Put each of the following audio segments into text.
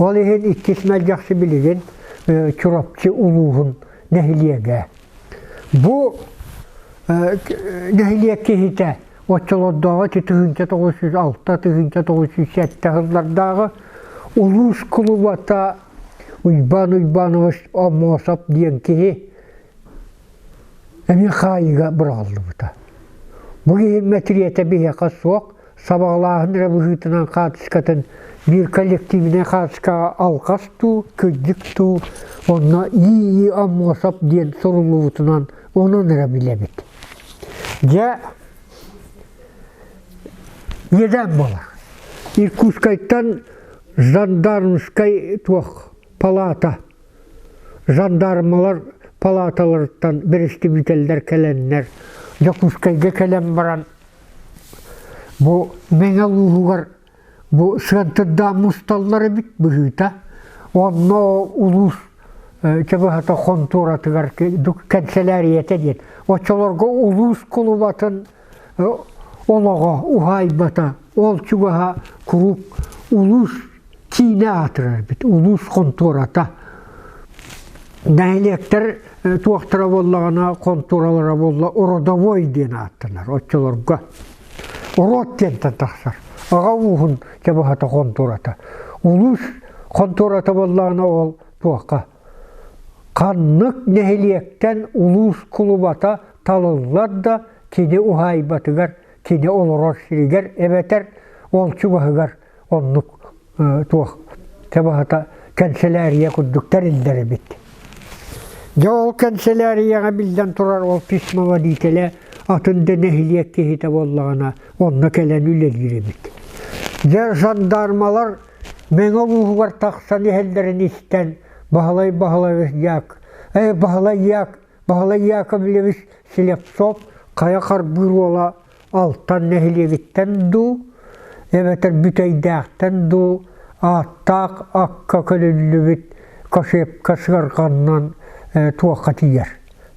Ол иһин иккис Мэлдьэхси билигин Чурапчы улууһун нэһилиэгэ. Бу нэһилиэк киһитэ оччолордооҕу ити 1906 1907 сыллардааҕы улуус кулубата Уйбаан Уйбаанович Омуосап диэн киһи эмиэ хаайыыга быраҕыллыбыта. Бу киһи мэтириэтэ биһиэхэ суох, сабаҕалааһын эрэ быһыытынан хаартыскатын биир коллективнай хаартыскаҕа алҕас дуу, кырдьык дуу, онно И.И. Аммосов диэн суруллубутунан онон эрэ билэбит. Дьэ, иэдээн буолар. Иркутскайтан жандармскай туох палата жандармалар палаталарыттан бэрэстэбиитэллэр кэлэннэр Дьокуускайга кэлэн баран бу Мэҥэ улууһугар бу сыантырдаан мусталлар эбит быһыыта. Онно улуус чабыһата хонтуоратыгар кэнсэлээрийэтэ диэн. Оччолорго улуус кулубатын олоҕо уһаайбата, ол чугаһа куруук улуус киинэ аатырар эбит, улуус хонтуората. Нэһилиэктэр туохтара буоллаҕына, хонтуоралара буолла родовой диэн ааттанар оччолорго. Род диэнтэн тахсар. Аҕа ууһун чабыһата хонтуората. Улуус хонтуората буоллаҕына ол туохха ханнык нэһилиэктэн улуус кулубата талыллар да кини уһаайбатыгар, кини олорор сиригэр эбэтэр ол чугаһыгар оннук туох чабаһата кэнсэлээрийэ курдук тэриллэр эбит. Дьэ ол кэнсэлээрийэҕэ биллэн турар ол письмоводителэ атын да нэһилиэк киһитэ буоллаҕына онно кэлэн үлэлиир эбит. Дьэ жандармалар Мэҥэ улууһугар тахсан иһэллэрин истэн Баһылай Баһылайыс Дьаак, э Баһылай Дьаак Баһылай Яковлевич Слепцов хайа харбыыр уола Алтан нэһилиэгиттэн дуу, эбэтэр Бүтэйдээхтэн дуу ааттаах акка көлүллүбүт кошепка сыарҕаннан туохха тиийэр.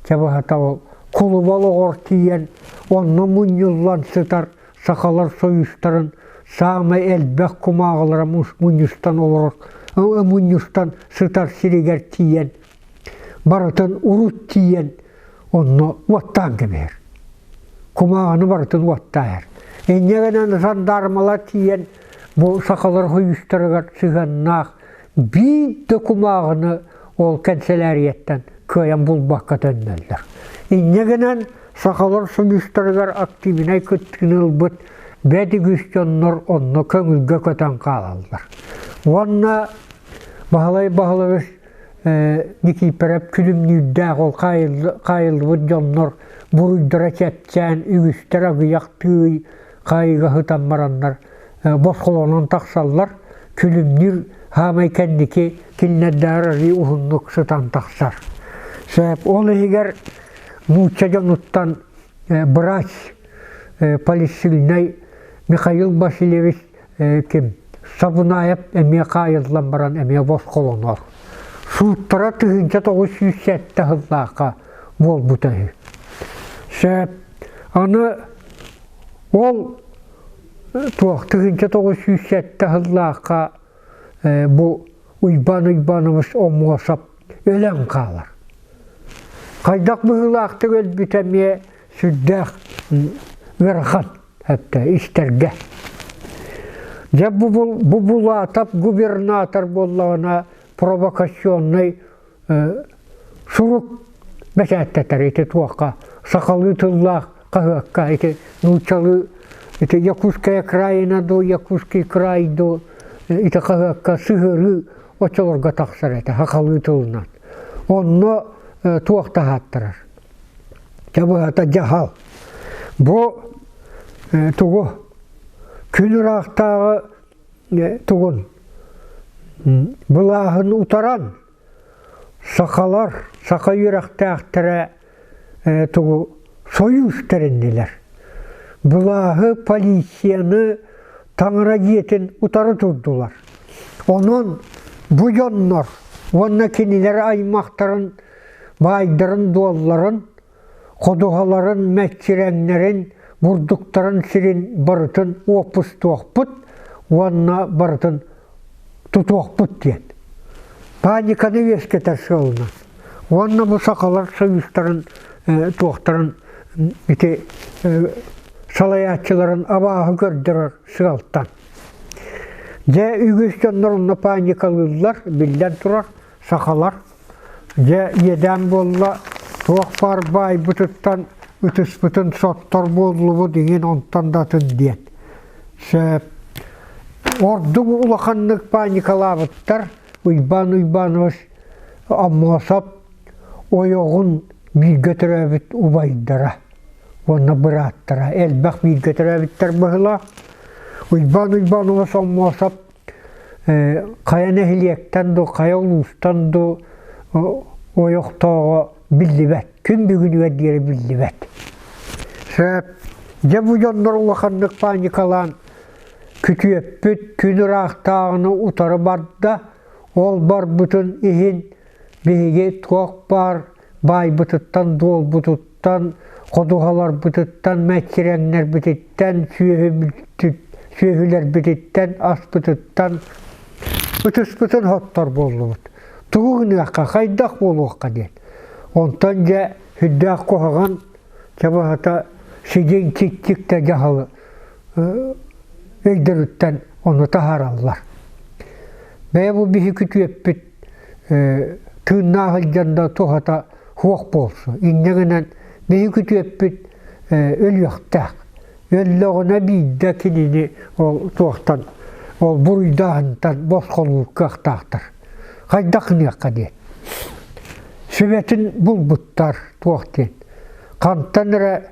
Чэ быһата ол кулуба олоҕор тиийэн онно мунньуллан сытар сахалар союзтарын саамай элбэх кумааҕылара мунньустан олорор мунньустан сытар сиригэр тиийэн барытын урут тиийэн онно уоттаан кэбиһэр. Кумааҕыны барытын уоттаайар. Инньэ гынан жандармалар тиийэн бу сахалар хойуустарыгар сыһыаннаах биир да кумааҕыны ол кэнсэлээрийэттэн кыайан булбакка төннөллөр. Инньэ гынан сахалар союзтарыгар активнай кыттыыны ылбыт бэт үгүс дьоннор онно көҥүлгэ көтөн хаалаллар. Уонна Баһылай Баһылайыс Никииппэрэп күлүмнүүрдээх ол хаайыллыбыт дьоннор буруйдара чэпчээн, үгүстэр аҕыйах тыый хаайыыга сытан бараннар босхолонон тахсаллар. Күлүмнүүр хаамай кэнники кинилэрдээҕэр арыый уһуннук сытан тахсар. Сөп ол иһигэр нуучча дьонуттан бырач полисильнай Михаил Васильевич ким Сабунаев эмиэ хаайыллан баран эмиэ босхолонор. Сууттара 1907 сыллаахха буолбута үһү. Сөп. Аны ол туох 1907 сыллаахха бу Уйбаан Уйбаанович Омуосап өлөн хаалар. Хайдах быһыылаахтык өлбүтэ эмиэ сүрдээх ыарахан. Эттэ истэргэ. Дьэ бу, бу Булатов губернатор буоллаҕына провокационнай сурук бэчээттэтэр ити туохха сахалыы тыллаах хаһыакка ити нууччалыы ити Якутская краина дуу Якутский край дуу ити хаһыакка сыһыарыы оччолорго тахсар этэ сахалыы тылынан. Онно туох таһааттарар Дьэ быһата дьаһал. Бу тугу күн ыраахтааҕы тугун былааһын утаран сахалар, саха үөрэхтээхтэрэ тугу сойуус тэриннилэр. Былааһы, полицияны, таҥара дьиэтин утары турдулар. Онон бу дьоннор уонна кинилэр аймахтарын баайдарын-дуолларын, ходуһаларын, мэччирэҥнэрин, бурдуктарын сирин барытын уоппустуохпут уонна барытын тутуохпут диэн. Паниканы үөскэтэр сыалынан. Уонна бу сахалар союзтарын туохтарын ити салайааччыларын абааһы көрдөрөр сыалтан. Дьэ үгүс дьоннор онно паникалыыллар, биллэн турар, сахалар. Дьэ иэдээн буолла, туох баар баайбытыттан ытыспытын соттор буоллубут иҥин онтон да атын диэн. Сөп. Ордук улаханнык паникалаабыттар Уйбаан Уйбаанович Аммосов ойоҕун бииргэ төрөөбүт убайдара уонна бырааттара элбэх бииргэ төрөөбүттэр быһыылаах. Уйбаан Уйбаанович Аммосов хайа нэһилиэктэн дуу, хайа улуустан дуу ойохтооҕо биллибэт, күн бүгүнүгэр диэри биллибэт. Сөп. Дьэ бу дьоннор улаханнык паникалаан күтүөппүт күн ыраахтааҕыны утары барда, ол барбытын иһин биһиги туох баар баайбытыттан-дуолбутуттан, ходуһаларбытыттан, мэччирэҥнэрбититтэн, сүөһүлэрбититтэн, аспытыттан ытыспытын хоттор буоллубут. Тугу гыныахха, хайдах буолуохха диэн. Онтон дьэ сүрдээх куһаҕан чабаһата сидьиҥ чиччик да дьаһалы өйдөрүттэн ону таһаараллар. Бэйэ бу биһи күтүөппүт тыыннаах сылдьан да туһата суох буолсу. Инньэ гынан биһи күтүөппүт өлүөхтээх. Өллөҕүнэ биирдэ кинини ол туохтан ол буруйдааһынтан босхолуур кыахтаахтар. Хайдах гыныахха диэн. Сүбэтин булбуттар туох диэн. Хантан эрэ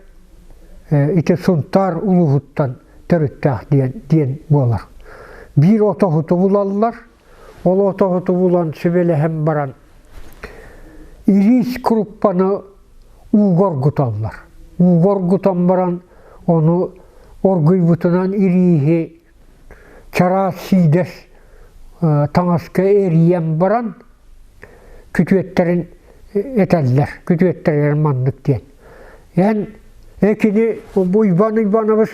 ити Сунтаар улууһуттан төрүттээх диэн, диэн буолар. Биир отоһуту булаллар, ол отоһуту булан сүбэлэһэн баран ириис круппаны ууга оргуталлар. Ууга оргутан баран ону оргуйбутунан ирииһи чараас сиидэс таҥаска эрийэн баран күтүөттэрин этэллэр, күтүөттэригэр маннык диэн. Эн кини Уйбан Уйбанович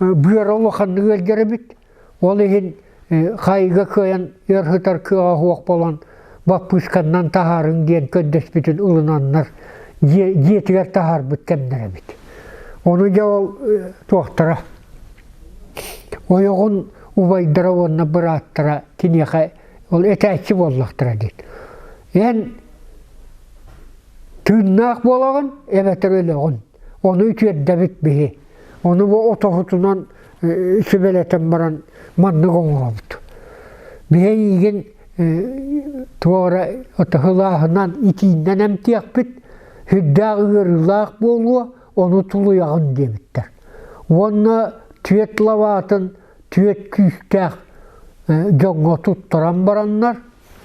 быара улаханнык ыалдьар эбит. Ол иһин хайыга кыайан өр сытар кыаҕа суох буолан баппыысканнан таһаарыҥ диэн көрдөспүтүн ылынаннар дьиэтигэр таһаарбыт кэмнэр эбит. Ону дьэ ол туохтара ойоҕун убайдара уонна бырааттара киниэхэ ол этээччи буоллахтара диэн. Эн тыыннаах буолаҕын эбэтэр өлөҕүн. Ону үтүөрдэбит биһи. Ону бу отоһутунан сүбэлэтэн баран маннык оҥоробут. Биһи эйиигин туох эрэ ытыһылааһынан итииннэн эмтиэхпит, сүрдээх ыарыылаах буолуо, ону тулуйаҕын диэбиттэр. Уонна түөт лабаатын түөт күүстээх дьоҥҥо туттаран бараннар,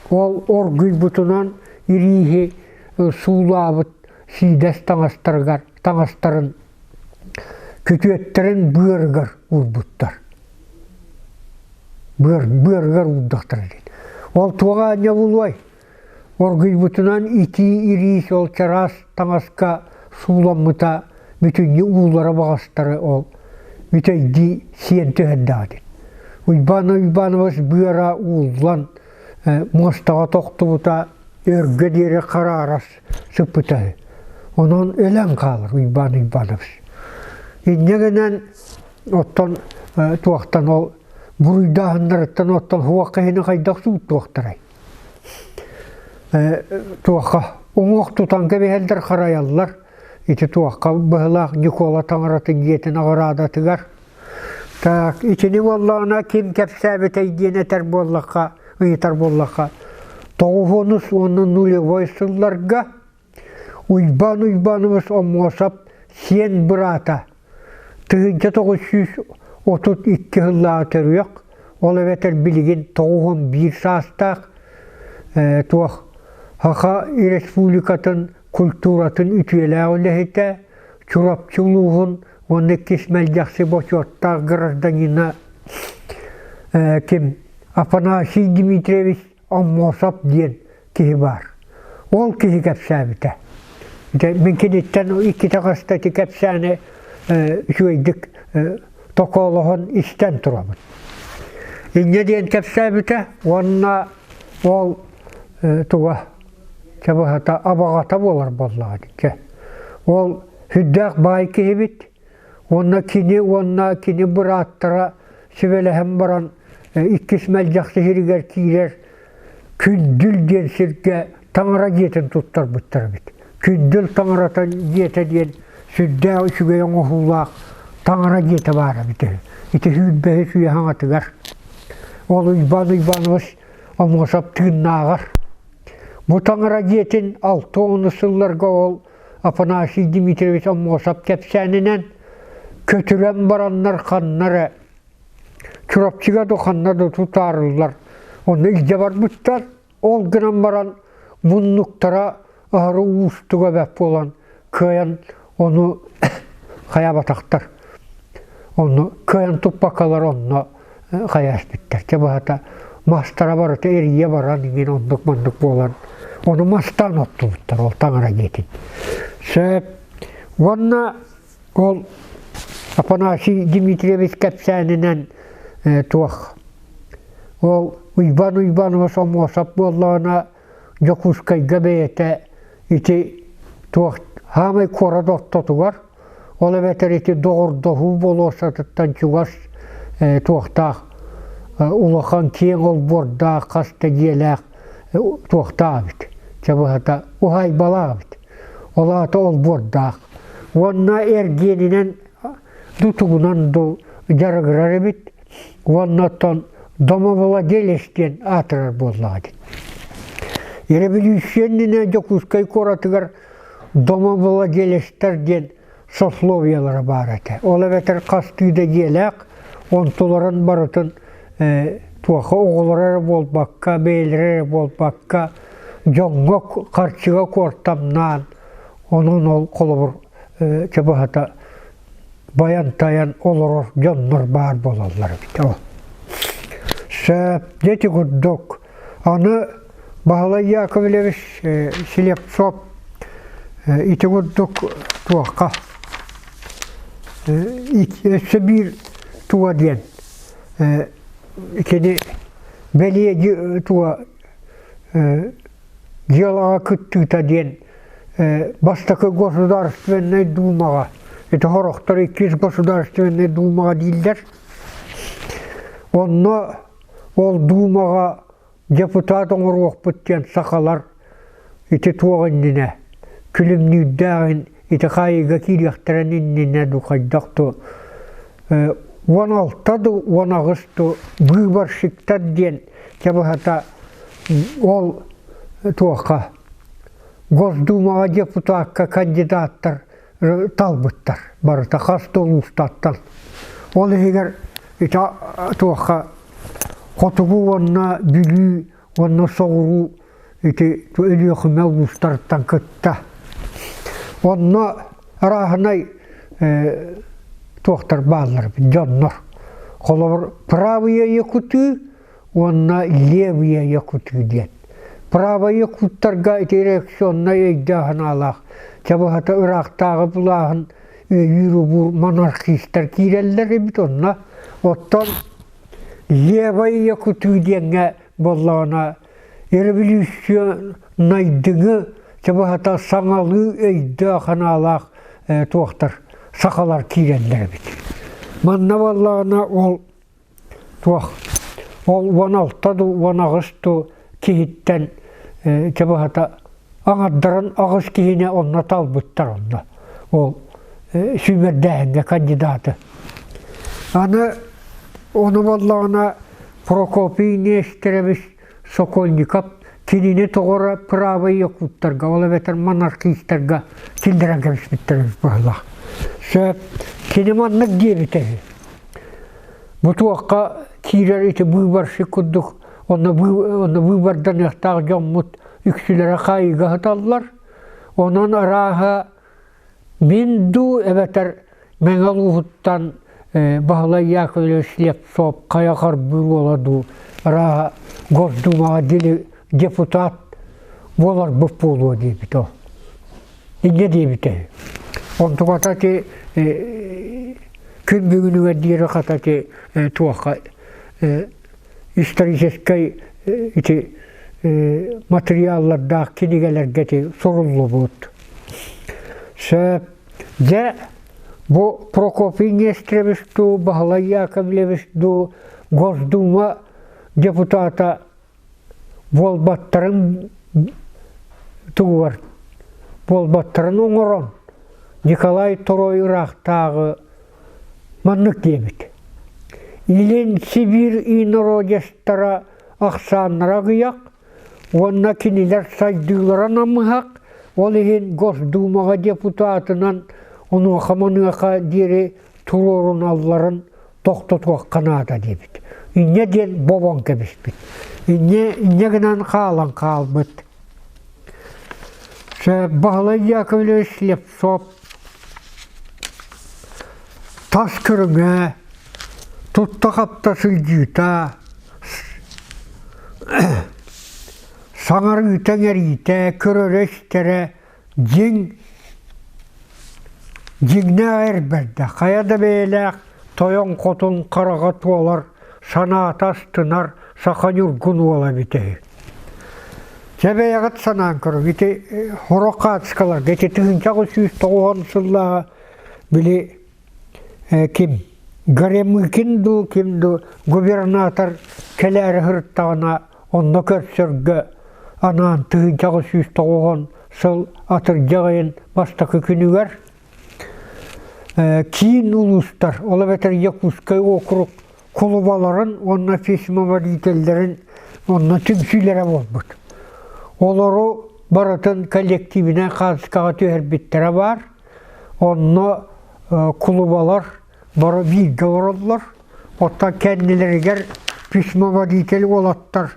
ол оргуйбутунан ирииһи суулаабыт сиидэс таҥастарыгар таҥастарын күтүөттэрин быарыгар уурбуттар. Быар, быарыгар уурдахтара диэн. Ол туоҕа аанньа булуой? Оргуйбутунан итии ириис ол чараас таҥаска сууламмыта бүтүннүү уулара баҕастары ол бүтэйдии сиэн түһэрдэҕэ диэн. Уйбаан Уйбаанович быара ууллан муостаҕа тохтубута өргө диэри хараарас сыппыта үһү. Онон өлөн хаалар Уйбаан Уйбаанович. Инньэ гынан оттон туохтан ол буруйдааһыннарыттан оттон суох киһини хайдах сууттуохтарай? Туохха уҥуох тутан кэбиһэллэр харайаллар. Ити туохха быһылаах Ньукуола таҥаратын дьиэтин аҕыраадатыгар. Так, итини буоллаҕына ким кэпсээбитэй диэн этэр буоллахха, ыйытар буоллахха, тоҕуһуонус уонна нулевой сылларга Уйбаан Уйбаанович Омуосап сиэн быраата 1932 сыллааҕы төрүөх, ол эбэтэр билигин 91 саастаах туох Саха Республикатын культуратын үтүөлээх үлэһитэ, Чурапчы улууһун уонна иккис мэлдьэхси бочуоттаах гражданина ким Афанасий Дмитриевич Оммосов диэн киһи баар. Ол киһи кэпсээбитэ. Дьэ, мин киниттэн иккитэ хаста ити кэпсээни үчүгэйдик токоолоһон истэн турабын. Инньэ диэн кэпсээбитэ уонна ол туга чабыһата абаҕата буолар буоллаҕа дии. Ол сүрдээх баай киһибит уонна кини уонна кини бырааттара сүбэлэһэн баран иккис Мэлдьэхси сиригэр киирэр Күндүл диэн сиргэ таҥара дьиэтин туттарбыттар эбит. Күндүл таҥарата дьиэтэ диэн сүрдээх үчүгэй оҥоһуулаах таҥара дьиэтэ баар эбит үһү. Ити сүүрбэһис үйэ хаҥатыгар. Ол Уйбаан Уйбаанабыс Омуосап тыыннааҕар. Бу таҥара дьиэтин 60 сылларга ол Афанасий Дмитриевич Омуосап кэпсээнинэн көтүрэн бараннар ханна эрэ Чурапчыга да ханна да тутаарыллар. Онно илдьэ барбыттар. Ол гынан баран муннуктара аһары уустуга бэрт буолан кыайан ону хайаабатахтар. Онно кыайан туппаккалар онно хайааспыттар. Чэ быһата мастара барыта эрийэ баран иҥин оннук-маннык буолан ону мастаан оттубуттар ол таҥара дьиэтин. Сөп. Уонна Ол Афанасий Дмитриевич кэпсээнинэн туох ол Уйбаан Уйбаанова Сомуосап буоллаҕына Дьокуускайга бэйэтэ ити туох хаамай куорат ортотугар, ол эбэтэр ити доҕордоһуу болуоссатыттан чугас туохтаах улахан киэҥ олбуордаах хас да дьиэлээх туохтаах эбит. Чэ быһата уһаайбалаах эбит. Ол аата олбуордаах. Уонна эргиэнинэн тутугунан ду дьарыгырар эбит. Уонна оттон домовладелец диэн аатырар буоллаҕа дии. Революция иннинэ Дьокуускай куоратыгар домовладелецтэр диэн сословиелара баар этэ. Ол эбэтэр хастыы да дьиэлээх, онтуларын барытын туоха оҕолоро эрэ буолбакка, бэйэлэрэ эрэ буолбакка, дьоҥҥо харчыга куортамнаан, онон ол холобур чабыһата байан-тайан олорор дьоннор баар буолаллар эбит ол. Сөп, дьэ курдук. Аны Баһылай Яковлевич Слепцов ити курдук туохха өссө биир туга диэн кини бэлиэ туга дьыалаҕа кыттыыта диэн бастакы Государственнай Думаҕа ити сорохтор иккис Государственнай Думаҕа дииллэр онно ол Думаҕа депутат оҥоруохпут диэн сахалар ити туох иннинэ күлүмнүүрдээҕин ити хаайыыга киириэхтэрин иннинэ ду хайдах ду 16 ду 18 ду выборщиктар диэн чабыһата ол туохха Госдумаҕа депутакка кандидаттар талбыттар барыта хас да улуустартан ол иһигэр ити туохха хотугу уонна Бүлүү уонна соҕуруу ити Өлүөхүмэ улуустарыттан кытта онно арааһынай туохтар бааллар дьоннор холобур правые якуты уонна левые якуты диэн правые якуттарга ити реакционнай өйдөөх-санаалаах чабыһата ыраахтааҕы булааһын өйүүр-убуур монархистар киирэллэр эбит онно оттон левая якуты диэҥҥэ буоллаҕына революционнайдыҥы чабыһата саҥалыы өйдөөх-санаалаах туохтар сахалар киирэллэр эбит манна буоллаҕына ол туох ол 16 дуу 18 дуу киһиттэн чабыһата аҥардарын аҕыс киһини онно талбыттар онно ол сүүмэрдээһиҥҥэ кандидаты аны ону буоллаҕына Прокопий Нестерович Сокольников кинини тоҕо эрэ правый якуттарга ол эбэтэр монархистарга киллэрэн кэбиспиттэр эбит быһыылаах сөп кини маннык диэбитэ үһү Бу туохха киирэр ити быыбарщик курдук онно онно быыбарданыахтаах дьоммут үксүлэрэ хаайыыга сыталлар. Онон арааһа мин дуу эбэтэр Мэҥэ улууһуттан Баһылай Яковлевич Слепцов хайа харбыыр уола дуу арааһа Госдумаҕа депутат буоларбыт буолуо диэбит ол. Инньэ диэбитэ. Онтуката ити күн бүгүнүгэр диэри хата ити туохха историческай ити материаллардаах кинигэлэргэ ити суруллубут. Сөп. Дьэ, бу Прокопий Нестерович дуу, Баһылай Яковлевич дуу Госдума депутата буолбаттарын тугугар буолбаттарын оҥорон Николай Второй ыраахтааҕы маннык диэбит: Илин Сибиир инородецтара ахсааннара аҕыйах уонна кинилэр сайдыылара намыһах, ол иһин Госдумаҕа депутатынан онуоха-маныаха диэри туруоруналларын тохтотуохха наада диэбит. Инньэ диэн бобон кэбиспит. Инньэ, инньэ гынан хаалан хаалбыт. Баһылай Яковлевич Слепцов тас көрүҥэ, тутта-хапта сылдьыыта, саҥарыыта-иҥэриитэ, көрөрө-истэрэ дьиҥ дьиҥнээх эр бэрдэ, хайа да бэйэлээх тойон хотун хараҕа туолар, санаата астынар саха ньургун уола эбитэ үһү. Дьэ бэйэҕит санаан көрүҥ, ити сорох хаачыскаларга ити 1990 сыллааҕы били ким Горемыкин дуу, ким дуу губернатор кэлээри сырыттаҕына онно көрсөргө анаан 1990 сыл атырдьах ыйын бастакы күнүгэр киин улуустар, ол эбэтэр Якутскай округ кулубаларын уонна письмоводителлэрин онно түмсүүлэрэ буолбут. Олору барытын коллективинай хаачыскаҕа түһэрбиттэрэ баар. Онно кулубалар бары бииргэ олороллор. Оттон кэннилэригэр письмоводитель уолаттар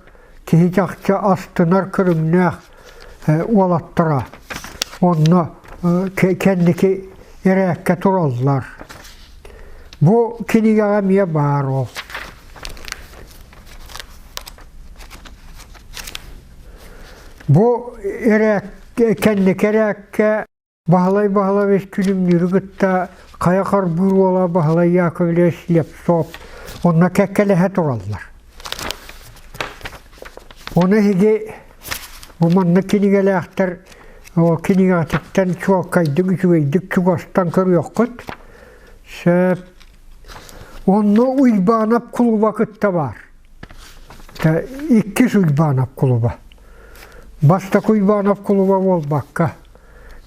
киһи чахчы астынар көрүҥнээх уолаттара онно кэнники ирээккэ тураллар. Бу кинигэҕэ эмиэ баар ол. Бу ирээк кэнники ирээккэ Баһылай Баһылович Күлүмнүүрү кытта хайа харбыыр уола Баһылай Яковлевич Слепцов онно кэккэлэһэ тураллар. Ону эһиги бу маннык кинигэлээхтэр ол кинигэҕититтэн чуолкайдык, үчүгэйдик чугастан көрүөххүт. Сөп. Онно Уйбаанап кулуба кытта баар. Иккис Уйбаанап кулуба. Бастакы Уйбаанап кулуба буолбакка.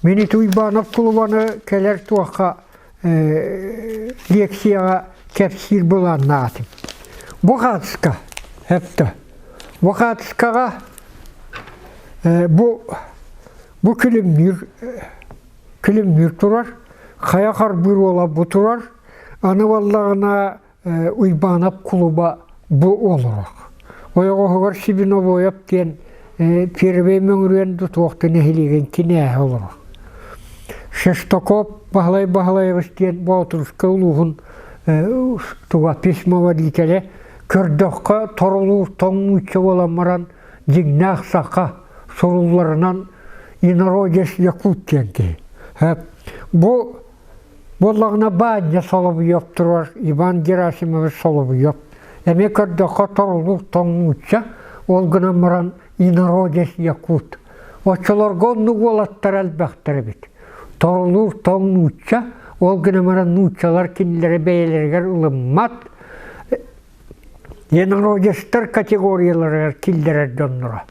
Мин ити Уйбаанап кулубаны кэлэр туохха лекцияҕа кэпсиир былааннаатым. Бу хаатыска, эптэ. Бу хаатыскаҕа бу бу күлүмнүүр күлүмнүүр турар, хайа харбыыр уола бу турар, аны буоллаҕына Уйбаанап кулуба бу олорор. Ойоҕоһугар Сибиновоев диэн Первэй Мөҥүрүөн Дутуохта нэһилиэгин кинээһэ олорор. Шестаков Баһылай Баһылаевич диэн Боотурускай улууһун туга письмоводителэ көрдөххө торолуур тоҥ нуучча буолан баран дьиҥнээх саха сурулларынан инородец якут диэн киһи. Бу Буоллаҕына Баанньа Соловьев турар, Иван Герасимович Соловьев. Эмиэ көрдөххө торулук тоҥ нуучча, ол гынан баран инородец якут. Оччолорго оннук уолаттар элбэхтэр эбит. Торулуур тоҥ нуучча, ол гынан баран нууччалар кинилэри бэйэлэригэр ылыммат, инородецтар категорияларыгар киллэрэр дьонноро.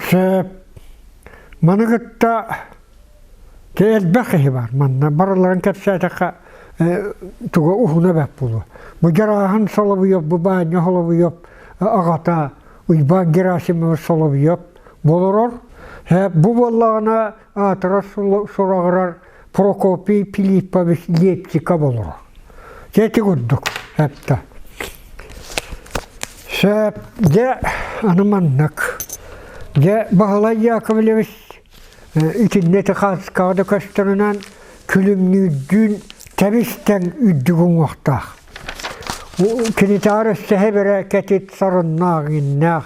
Сөп. Маны кытта Дьэ элбэх киһи баар манна барыларын кэпсээтэххэ туга уһуна бэрт буолуо. Бу Дьарааһын Соловьев, бу Баанньа Соловьев аҕата Уйбаан Герасимович Соловьев болорор. Бу буоллаҕына аатыра сураҕырар Прокопий Филиппович Лепчиков олорор. Дьэ ити курдук эптэ. Сөп, дьэ аны маннык. Дьэ Баһылай Яковлевич Итиннэ Техаскаҕа да көстөрүнэн күлүмнүүрдүүн тэбис-тэҥ үрдүк уҥуохтаах. Кинитээҕэр өссө бэрэ кэтит сарыннаах, иҥнээх,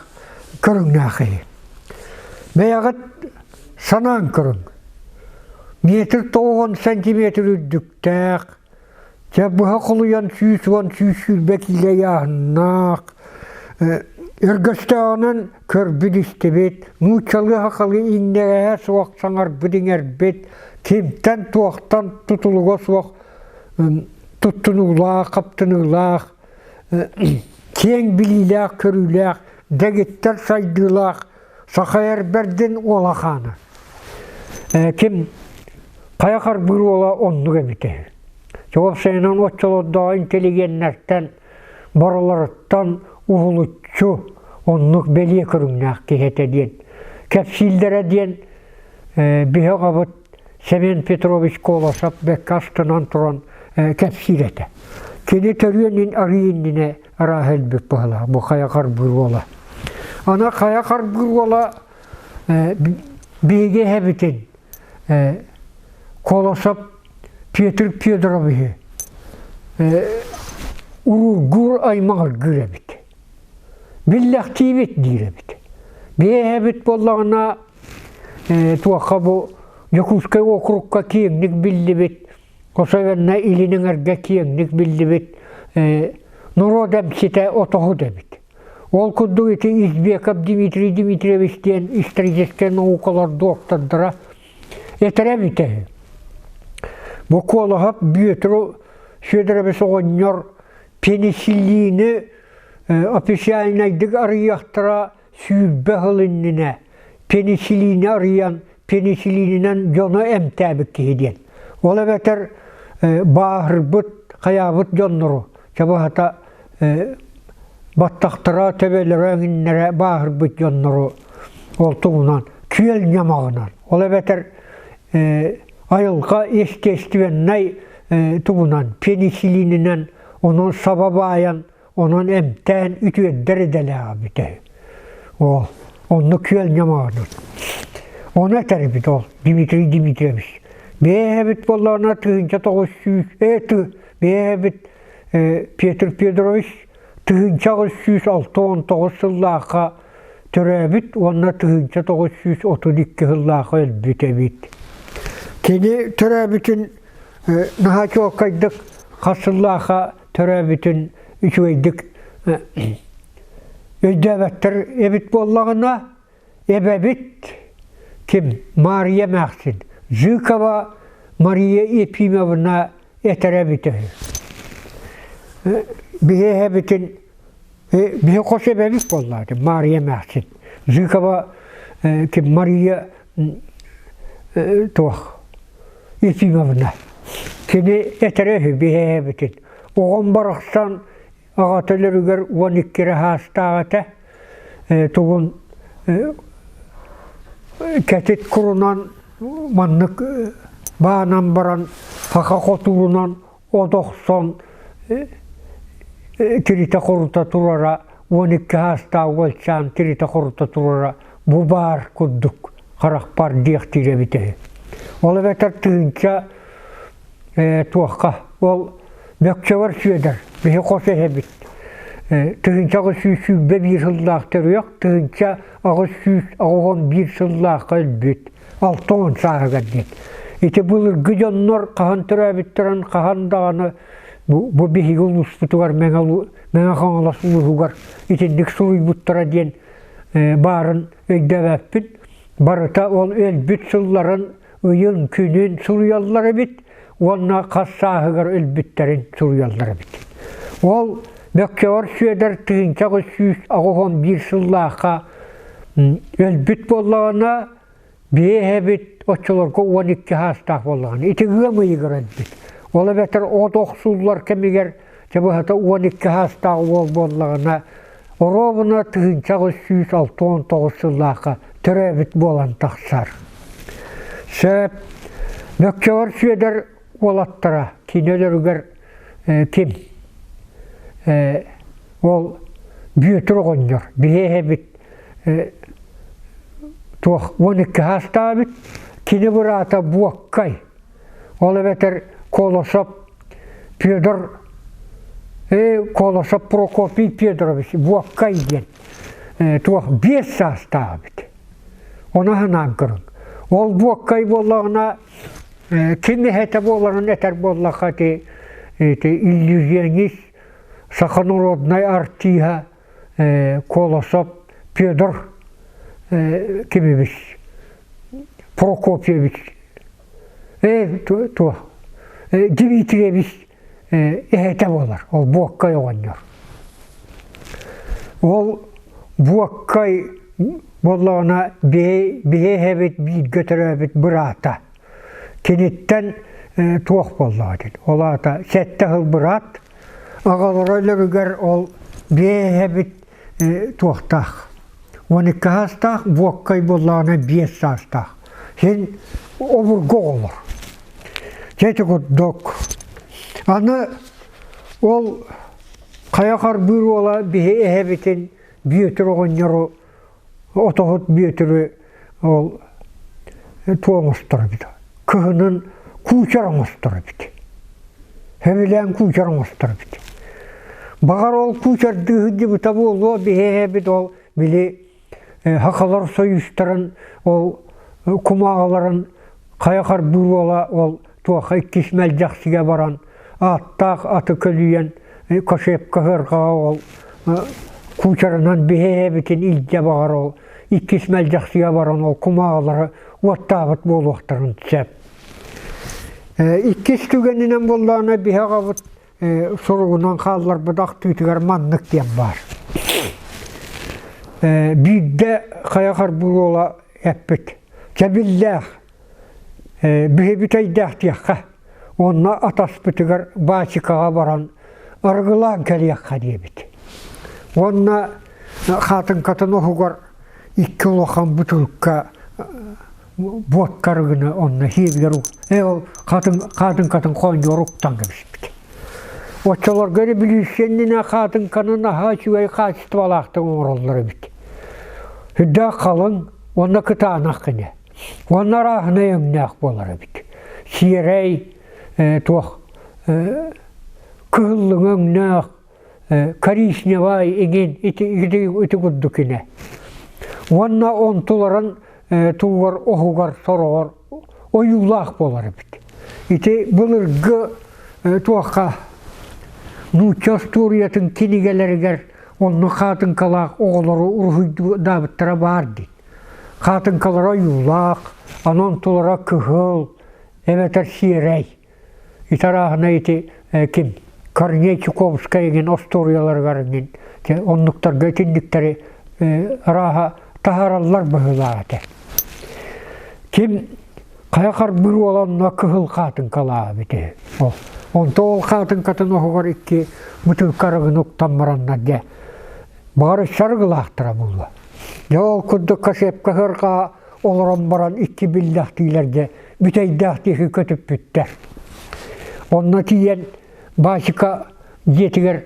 көрүҥнээх киһи. Бэйэҕит санаан көрүҥ. Метр 90 сантиметр үрдүктээх, Чэ быһа холуйан 110 120 киилэ ыйааһыннаах. Өргөстөөҕүнэн көрбүт-истибит, нууччалыы-сахалыы иҥнэгэһэ суох саҥарбыт-иҥэрбит, кимтэн-туохтан тутулуга суох туттунуулаах, хаптыныылаах, киэҥ билиилээх-көрүүлээх, дэгиттэр сайдыылаах саха эр бэрдин уола хаана. Ким хайа харбыыр уола оннук эбитэ. Уопсайынан оччолордооҕу интеллигеннэртэн барыларыттан уһулуччу оннук бэлиэ көрүҥнээх киһи этэ диэн кэпсииллэрэ диэн биһи аҕабыт Семен Петрович Колосов бэккэ астынан туран кэпсиир этэ. Кини төрүөн арыы иннинэ арааһа элбик быһалаах бу хайа харбыыр уола. Ана хайа харбыыр уола биһиги эһэбитин Колосов Петр Федоровиһы уруургуур аймаҕыргыыр эбит. Биллэхтиибит диир эбит. Биэһэбит буоллаҕына туохха бу Дьокуускай уокурукка киэҥник биллибит, особенно Илин Эҥэргэ киэҥник биллибит норуот эмчитэ отоһут эбит. Ол курдук ити Избеков Дмитрий Дмитриевич диэн историческай наукалар доктордара этэрэ эбитэ үһү. Бу Куолаһап Бүөтүр Федорович оҕонньор пенициллини официальнайдык арыйыахтара 20 сыл иннинэ пенициллини арыйан пенициллининэн дьону эмтээбит киһи диэн. Ол эбэтэр бааһырбыт, хайаабыт дьоннору, чабаһата баттахтара, төбөлөрө эҥиннэрэ бааһырбыт дьоннору ол туһунан күөл ньамаҕынан, ол эбэтэр айылҕа естественнай тугунан, пенициллининэн онон саба баайан, онон эмтээн үтүөрдэр идэлээҕэ бүтэ. Ол онно күөл ньамаҕынан. Ону этэр эбит ол Дмитрий Дмитриевич. Бэйэбит буоллаҕына 1900 бэйэбит Петр Федорович 1869 сыллаахха төрөөбүт уонна 1932 сыллаахха өлбүт эбит. Кини төрөөбүтүн наһаа чуолкайдык хас сыллаахха төрөөбүтүн үчүгэйдик өйдөөбөттөр эбит буоллаҕына, Эбэбит ким? Маарыйа эмээхсин. Жыкова Мария Ефимовна этэрэ эбитэ үһү. Биһи эһэбитин биһи хос эбэбит буоллаҕа Маарыйа эмээхсин. Жыкова ким Мария туох Ефимовна. Кини этэрэ үһү биһи эһэбитин. Оҕом барахсан Аҕата өлөрүгэр 12 эрэ саастаах этэ. Тугун кэтит курунан маннык баанан баран саха хотуурунан от охсон тиритэ-хорута турара 12 саастаах уолчаан тиритэ-хорута турара бу баар курдук харахпар диэхтиир эбитэ үһү. Ол эбэтэр тыһыынча туохха ол Бөкчөҕөр Сүөдэр биһи хос эһэбит 1821 сыллаах төрүөх 1881 сыллаахха өлбүт 60 сааһыгар диэн ити былыргы дьоннор хаһан төрөөбүттэрин хаһан даҕаны бу биһиги улууспутугар Мэҥэ Хаҥалас улууһугар итинник суруйбуттара диэн баарын өйдөөбөппүн барыта ол өлбүт сылларын ыйын, күнүн суруйаллар эбит уонна хас сааһыгар өлбүттэрин суруйаллар эбит. Ол Бөкчөҕөр Сүөдэр 1881 сыллаахха өлбүт буоллаҕына, биһи эһэбит оччолорго 12 саастаах буоллаҕына, ити ыам ыйыгар өлбүт. Ол эбэтэр от охсуллар кэмигэр, чэ быһата 12 саастаах уол буоллаҕына, Оруобуна 1869 сыллаахха төрөөбүт буолан тахсар. Сөп. Бөкчөҕөр Сүөдэр уолаттара кини өлөрүгэр ким? Ол Бүөтүр оҕонньор, биһи эһэбит туох 12 саастаабыт, кини быраата Буоккай, ол эбэтэр Колосов Федор Колосов Прокопий Федорович Буоккай диэн туох 5 саастаах эбит. Ону санаан көрүҥ. Ол Буоккай буоллаҕына ким эһэтэ буоларын этэр буоллахха ити иллюзионист саха народнай артииһа. Колосов Федор кимибис Прокопьевич туох Дмитриевич эһэтэ буолар ол Буоккай оҕонньор. Ол Буоккай буоллаҕына биһи эһэбит бииргэ төрөөбүт быраата. Киниттэн туох буоллаҕа дии. Ол аата сэттэ сыл быраат Аҕалара өлөрүгэр ол биэһэбит туохтаах, 12 саастаах, буоккай буоллаҕына 5 саастаах. Син обургу оҕолор. Дьэ ити курдук. Аны ол хайа харбыыр уола биһи эһэбитин Бүөтүр оҕонньору отоһут Бүөтүрү ол туох оҥостор эбит кыһынын куучар оҥостор эбит сөбүлээн куучар оҥостор эбит баҕар ол куучардыы сылдьыбыта буолуо биһи ол били сахалар союзтарын ол кумааҕыларын хайа харбыыр уола ол туохха иккис мэлдьэхсигэ баран ааттаах аты көлүйэн кошепка сыарҕаҕа ол куучарынан биһээбитин илдьэ баҕар ол иккис мэлдьэхсигэ баран ол кумааҕылары уоттаабыт буолуохтарын сөп. Иккис түгэнинэн буоллаҕына биһи аҕабыт суругунан хаалларбыт ахтыытыгар маннык диэн баар. Биирдэ хайа харбыыр уола эппит. Чэбиллээх Биһи бүтэйдээх диэххэ, уонна атаспытыгар баачыкаҕа баран арыгылаан кэлиэххэ диэбит. Уонна хаатыҥкатын оһугар икки улахан бутулка буотка арыгыны онно сиэбигэр э ол хаатыҥкатын хоонньугар уктан кэбиспит. Оччолорго революция иннинэ хаатыҥканы наһаа үчүгэй хаачыстыбалаахтык оҥороллор эбит. Сүрдээх халыҥ уонна кытаанах гинэ. Уонна арааһынай өҥнөөх буолар эбит. Сиэрэй, туох кыһыллыҥы өҥнөөх, коричневай иҥин ити, ити, ити курдук инэ. Уонна онтуларын туугар оһугар сороҕор ойуулаах буолар эбит. Ити былыргы туохха нуучча остуоруйатын кинигэлэригэр онно хаатыҥкалаах оҕолору уруһуйдаабыттара баар дии. Хаатыҥкалара ойуулаах, онон тулара кыһыл эбэтэр сиэрэй. Ити арааһына ити ким Корней Чуковскай игин остуоруйаларыгар игин оннуктарга итинниктэри арааһа таһаараллар быһыылаах этэ. Ким хайа харбыыр уола онно кыһыл хаатыҥкалаах эбит ол. Онто ол хаатыҥкатын оһугар икки бытыылка арыгыны уктан бараннар дьэ Баҕар өссө арыгылаахтара буолуо. Дьэ ол курдук кашепка сыарҕаҕа олорон баран икки биллэхтиилэргэ бүтэйдээх диэки көтүппүттэр. Онно тиийэн Баачыка дьиэтигэр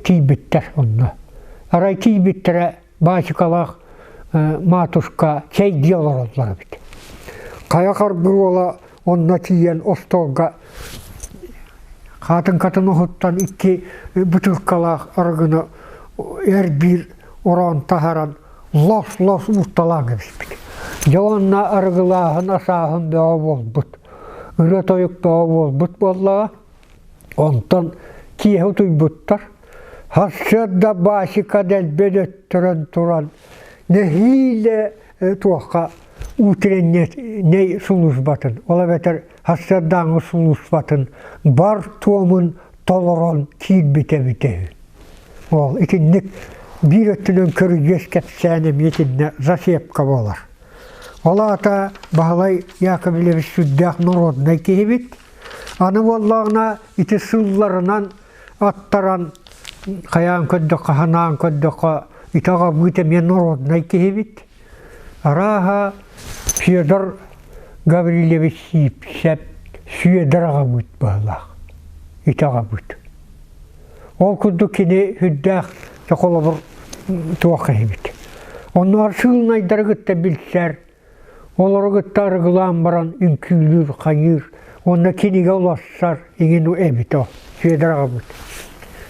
тиийбиттэр онно. Арай тиийбиттэрэ Баачыкалаах матушка чэйдии олороллор эбит. Хайа харбыр уола онно тиийэн остуолга хаатыҥкатын оһуттан икки бытыылкалаах арыгыны эр биир ороон таһааран лос-лос уурталаан кэбиспит. Дьэ уонна арыгылааһын асааһын бөҕө буолбут, ырыа-тойук бөҕө буолбут буоллаҕа. Онтон киэһэ утуйбуттар. Сарсыарда Баасика дэлби өлөттөрөн туран нэһиилэ туохха утренней сулууспатын, ол эбэтэр сарсыардааҥҥы сулууспатын бар туомун толорон киирбит эбитэ үһү. Ол итинник биир өттүнэн көрүдьүөс кэпсээн эмиэ итиннэ засепка буолар. Ол аата Баһылай Яковлевич сүрдээх народнай киһибит. Аны буоллаҕына ити сылларынан аттаран хайаан көрдөххө, ханаан көрдөххө ити аҕабыыт эмиэ народнай киһибит. Арааһа Федор Гаврильевич Сиипсэп Сүөдэр аҕабыыт быһыылаах. Ити аҕабыыт. Ол курдук кини сүрдээх холобур туох киһибит. Оннооҕор сыылынайдары кытта билсэр, Олору кытта арыгылаан баран үҥкүүлүүр, хайыыр уонна кинигэ уларсар иҥин эбит о Сүөдэр аҕабыт.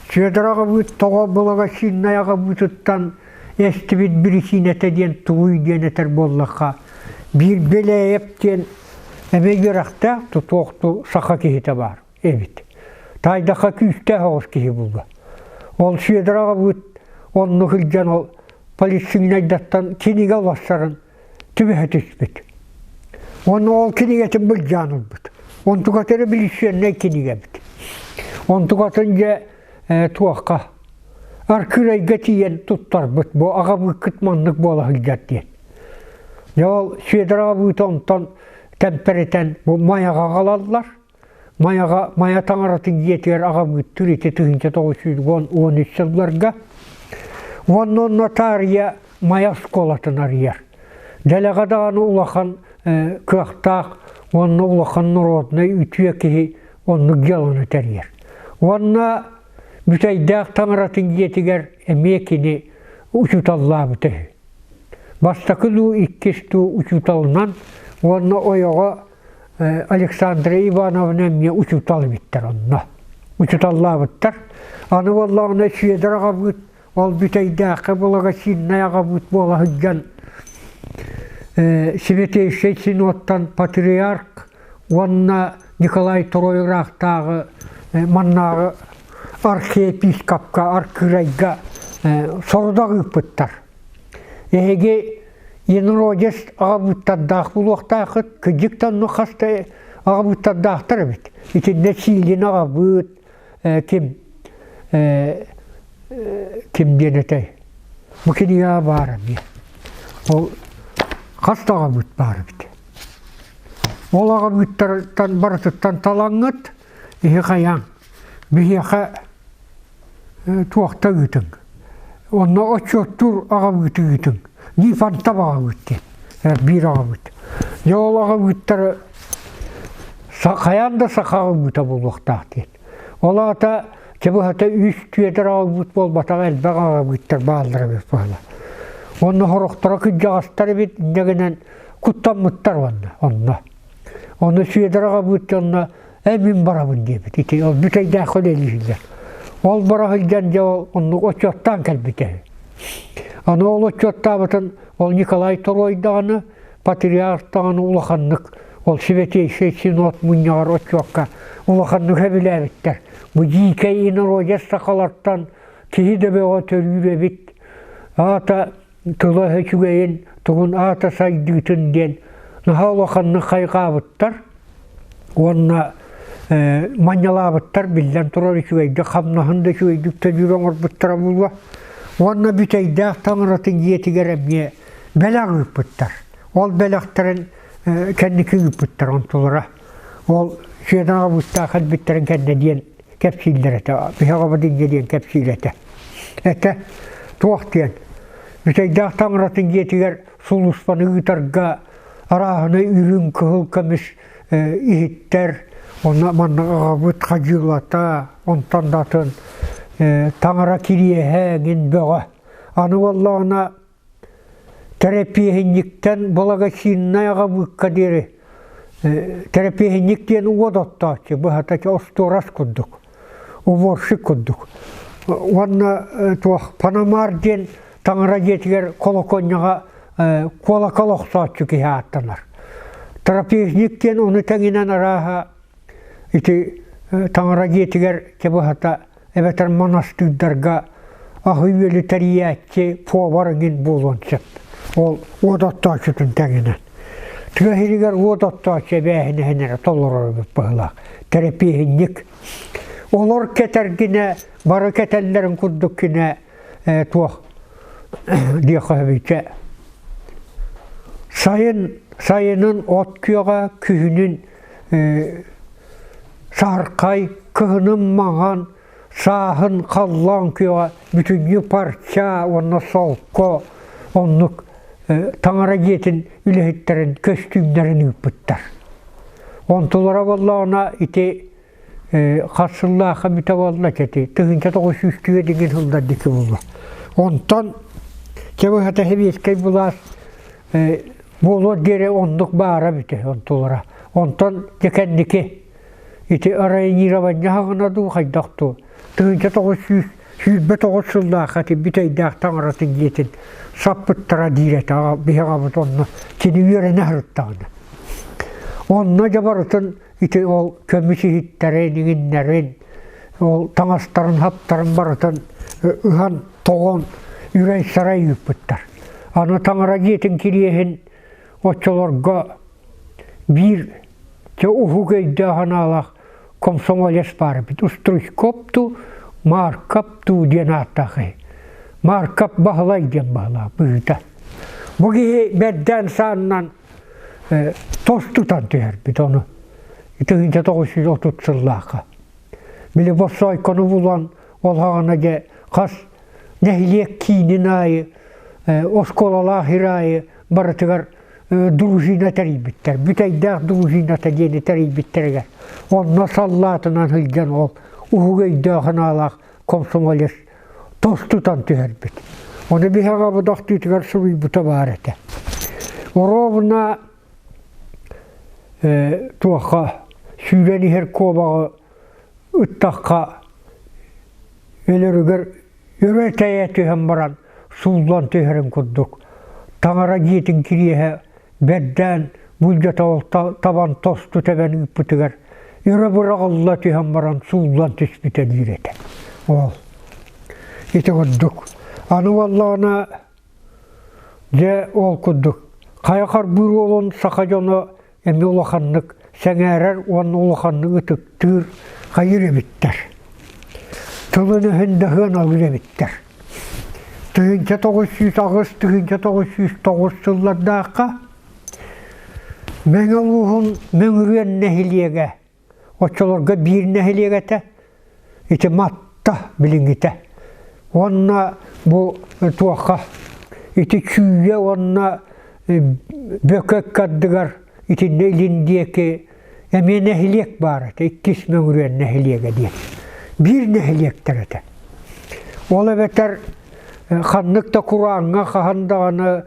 Сүөдэр аҕабыт тоҕо благочиннай аҕабыытыттан эстибит биричиинэтэ диэн тугуй диэн этэр буоллахха, биир Беляев диэн эмиэ үөрэхтээх тутуохту саха киһитэ баар эбит. Таайдахха күүстээх оҕус киһи булла. Ол Сүөдэр аҕабыт Онно сылдьан ол политсыыльнайдартан кинигэ уларсарын түбэһэ түспүт. Уонна ол кинигэтин былдьаан ылбыт. Онтуката эрэ билиссиэннэй кинигэ эбит. Онтукатын дьэ туохха Аркыырайга тиийэн туттарбыт бу аҕабыыккыт маннык буола сылдьар диэн. Дьэ ол Сүөдэр аҕабыыта онтон тэмтэритэн бу Майаҕа аҕалаллар. Майаҕа Майа таҥаратын дьиэтигэр аҕабыыттыыр ити 1913 сылларга. Уонна онно таарыйа Майа оскуолатын арыйар. Дэлэҕэ даҕаны улахан кыахтаах уонна улахан норуодунай үтүө киһи оннук дьыаланы тэрийэр. Уонна Бүтэйдээх таҥаратын дьиэтигэр эмиэ кини учууталлаабыта үһү. Бастакы дуу, иккис дуу учууталынан уонна ойоҕо Александра Ивановна эмиэ учуутал эбиттэр онно. Учууталлаабыттар. Аны буоллаҕына Сүөдэр аҕабыыт ол Бүтэйдээххэ благочиннай аҕабыыт буола сылдьан Святейший Синоттан патриарх уонна Николай Второй ыраахтааҕы маннааҕы архиепископка Аркыырайга сорудах ыыппыттар. Эһиги инородец аҕабыыттардаах буолуохтааххыт, кырдьык да онно хас да аҕабыыттардаахтар эбит. Итиннэ Сиилин аҕабыыт, ким ким диэн этэй? Бу кинигэҕэ баар эмиэ. Ол хас да аҕабыыт баар эбит. Ол аҕабыыттартан барытыттан талаҥҥыт, иһи хайаан, биһиэхэ туохта ыытыҥ. Онно отчуоттуур аҕабыыты ыытыҥ. Нифонтов аҕабыыт диэн. Биир аҕабыыт. Дьэ ол аҕабыыттары хайаан да саха аҕабыыта буолуохтаах диэн. Ол аата чэ быһата үс түөтэр аҕабыыт буолбатах элбэх аҕабыыттар бааллар эбит буола. Онно сорохторо кырдьаҕастар эбит инньэ гынан куттаммыттар уонна онно. Ону Сүөдэр аҕабыыт дьонно ээ мин барабын диэбит. Ити ол бүтэйдээххэ үлэлииллэр. Ол бара сылдьан дьэ ол оннук отчуоттаан кэлбитэ. Аны ол отчуоттаабытын ол Николай Второй даҕаны, патриарх даҕаны улаханнык ол Святейший Синод мунньаҕар отчуокка улаханнык сөбүлээбиттэр. Бу дьиикэй инородец сахалартан киһи да бөҕө төрүүр эбит. Аата тыла үчүгэйин, тугун аата сайдыытын диэн наһаа улаханнык хайҕаабыттар уонна манньалаабыттар биллэн турар үчүгэйдик хамнаһын да үчүгэйдик төлүүр оҥорбуттара буолуо уонна бүтэйдээх таҥаратын дьиэтигэр эмиэ бэлэх ыыппыттар. Ол бэлэхтэрин кэнники ыыппыттар онтулара. Ол Сүөдэн аҕабыттаах кэлбиттэрин кэннэ диэн кэпсииллэр этэ. Биһэҕэбит инньэ диэн кэпсиир этэ. Этэ туох диэн Бүтэйдээх таҥаратын дьиэтигэр сулууспаны ыытарга арааһынай үрүҥ кыһыл көмүс иһиттэр, онно манна аҕабыт хадьыылата, онтон да атын таҥара кириэһэ эҥин бөҕө. Аны буоллаҕына Тэрэпиэһинньиктэн благочиннай аҕабыыкка диэри тэрэпиэһинньик диэн уот оттооччу, быһата остуорас курдук, уборщик курдук. Уонна туох Панамар диэн таҥара дьиэтигэр колокольняҕа куолакал охсооччу киһи ааттанар. Трапезник диэн ону тэҥинэн арааһа ити таҥара дьиэтигэр быһата эбэтэр монастырдарга аһы-үөлү тэрийээччи повар эҥин буолуон сөп. Ол уот оттооччутун тэҥинэн. Тыа сиригэр уот оттооччу эбээһинэһин эрэ толорор эбит быһыылаах. Тэрэпиэһинньик. Олор кэтэргинэ, бары кэтэллэрин курдук кинэ туох диэххэ сөбүчэ. Сайын, сайынын от күөҕэ, күһүнүн Сааркай кыһынын маҥан, сааһын халлаан күөҕэ бүтүннүү парча уонна солко оннук таҥара дьиэтин үлэһиттэрин көстүүмнэрин ыыппыттар. Онтулара буоллаҕына ити хас сыллаахха бүтэ буолла ити 1904 деген сыллар диэки буолла. Онтон чэ быһата сэбиэскэй былаас Буолуор диэри оннук баара эбитэ онтулара. Онтон дьэ кэнники ити районирование хаҕына дуу хайдах дуу 1929 сыллаахха ити бүтэйдээх таҥаратын дьиэтин саппыттара диир этэ биһи аҕабыт онно кини үөрэнэ сырыттаҕына. Онно дьэ барытын ити ол көмүс иһиттэрин, иҥиннэрин, ол таҥастарын, хаптарын барытын ыһан тоҕон. Үрэй-сарай ыыппыттар. Аны таҥара дьиэтин кириэһин оччолорго биир дьэ уһук өйдөөх анаалаах комсомолец баар эбит. Устручкоп дуу, Маркап дуу диэн ааттаах киһи. Маркап Баһылай диэн баһылаах быһыыта. Бу киһи бэрдээн саанынан тостутан түһэрбит ону. 1930 сыллаахха. Били Боссоойкону булан ол хаҕана дьэ хас нэһилиэк киинин аайы, оскуолалаах ир аайы барытыгар дружина тэрийбиттэр. Бүтэйдээх дружината диэни тэрийбиттэригэр. Онно саллаатынан сылдьан ол уһук өйдөөх санаалаах комсомолец тостутан түһэрбит. Ону биһи аҕабыт ахтыытыгар суруйбута баар этэ. Оруобуна туохха сүүрэн иһэр куобаҕы ыттахха өлөрүгэр өрө тэйэ түһэн баран сууллан түһэрин курдук таҥара дьиэтин кириэһэ бэрдээн булдьата ол табан тосту тэбэн ыыппытыгар өрө быраҕылла түһэн баран сууллан түспүтэ диир этэ ол ити курдук аны буоллаҕына Дьэ, ол курдук, хайа харбыыр уолун саха дьоно эмиэ улаханнык сэҥээрэр уонна улаханнык ытыктыыр хайыыр эбиттэр. Тылын-өһүн да сыаналыыр эбиттэр. 1908 1909 сыллардаахха Мэҥэ улууһун Мөҥүрүөн нэһилиэгэ Оччолорго биир нэһилиэк этэ, ити Матта билиҥҥитэ. Уонна бу туохха ити Чүүйэ уонна Бөкөк ардыгар итиннэ илин диэки эмиэ нэһилиэк баар этэ, иккис Мөҥүрүөн нэһилиэгэ диэн. Биир нэһилиэктэр этэ. Ол эбэтэр ханнык да курааҥҥа хаһан даҕаны